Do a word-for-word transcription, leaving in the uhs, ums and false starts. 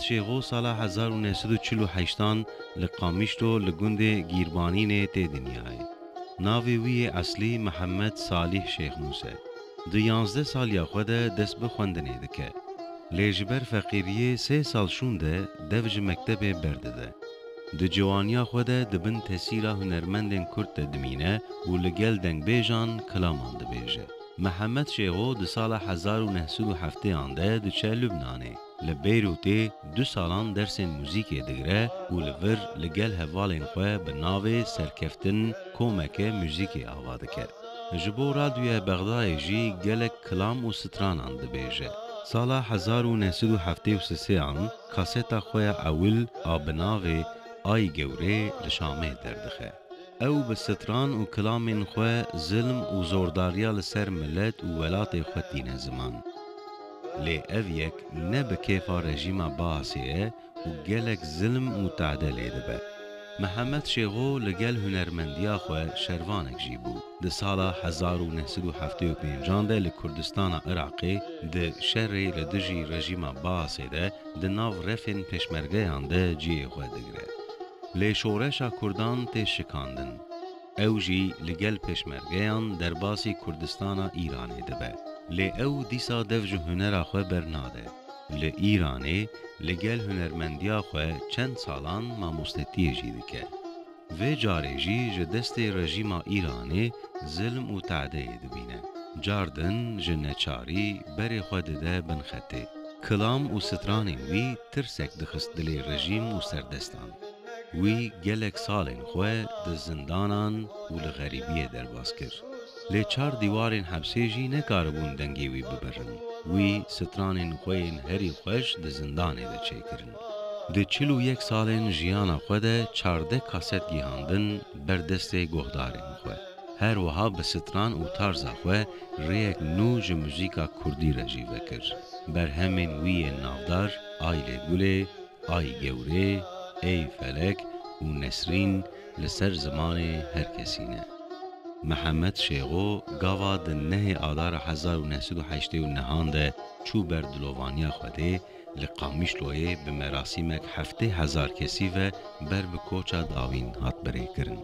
Şêxo sala hezar û neh sed û çil û heştan li Qamişlo li gundê Gîrbanînê tê dinyayê. Navê wî yê eslî Mihemed Salîh Şêxmûs e. Di yanzdeh saliya xwe de dest bi xwendinê dike. Lê ji ber feqîriyê sê sal şûnde dev ji mektebê berdide. Di ciwaniya xwe de di bin tesîra hunermendên Kurd de dimîne û li gel dengbêjan kilaman dibêje. Mihemed Şêxo di sala hezar û neh sed û heftêyan de diçe Lubnanê. Li Beyrûtê du salan dersên muzîkê digire û li vir li gel hevalên xwe bi navê Serkeftin Komeke Muzîkê ava dike. Ji bo Radyoya Bexdayê jî gelek kilam û stranan dibêje. Sala hezar û neh sed û heftê û sêyan kaseta xwe ya ewil a bi navê Ay Gewrê li Şamê derdixe. Ew bi stran û kilamên xwe zilm û zordariya li ser milet û welatê xwe tîne ziman. Lê ev yek ne bi kêfa rejîma Baasê ye û gelek zilm û tade lê dibe. Mihemed Şêxo li gel hunermendiya xwe şervanek jî bû. Di sala hezar û neh sed û heftê û pêncan de li Kurdistana Iraqê di şerê li dijî rejîma Baasê de di nav refên pêşmergeyan de cihê xwe digire. Lê şoreşa Kurdan tê şikandin. Ew jî li gel pêşmergeyan derbasî Kurdistana Îranê dibe. Lê ew dîsa dev ji hunera xwe bernade. Li Îranê li gel hunermendiya xwe çend salan mamostetiyê jî dike. Vê carê jî ji destê rejîma Îranê zilm û tadeyê dibîne. Car din ji neçarî berê xwe dide bin xetê. Kilam û stranên wî tirsek dixist dilê rejîm û serdestan. Wî gelek salên xwe di zindanan û li xerîbiyê derbas kir. Lê çar dîwarên hepsê jî nekaribûn dengê wî bibirin. Wî stranên xwe yên herî xweş di zindanê de çêkirin. Di çil û yek salên jiyana xwe de çardeh kaset gihandin ber destê guhdarên xwe. Her wiha bi stran û tarza xwe rêyek nû ji muzîka kurdî re jî vekir. Berhemên wî yên navdar Aylê Gulê, Ay Gewrê, Ey Felek û Nesrîn li ser zimanê her kesî ne. Mihemed Şêxo gava di nehê Adara hezar û neh sed û heştê û nehan de çû ber dilovaniya Xwedê, li Qamişloyê bi merasîmek heftê hezar kesî ve ber bi koça dawîn hat birêkirin.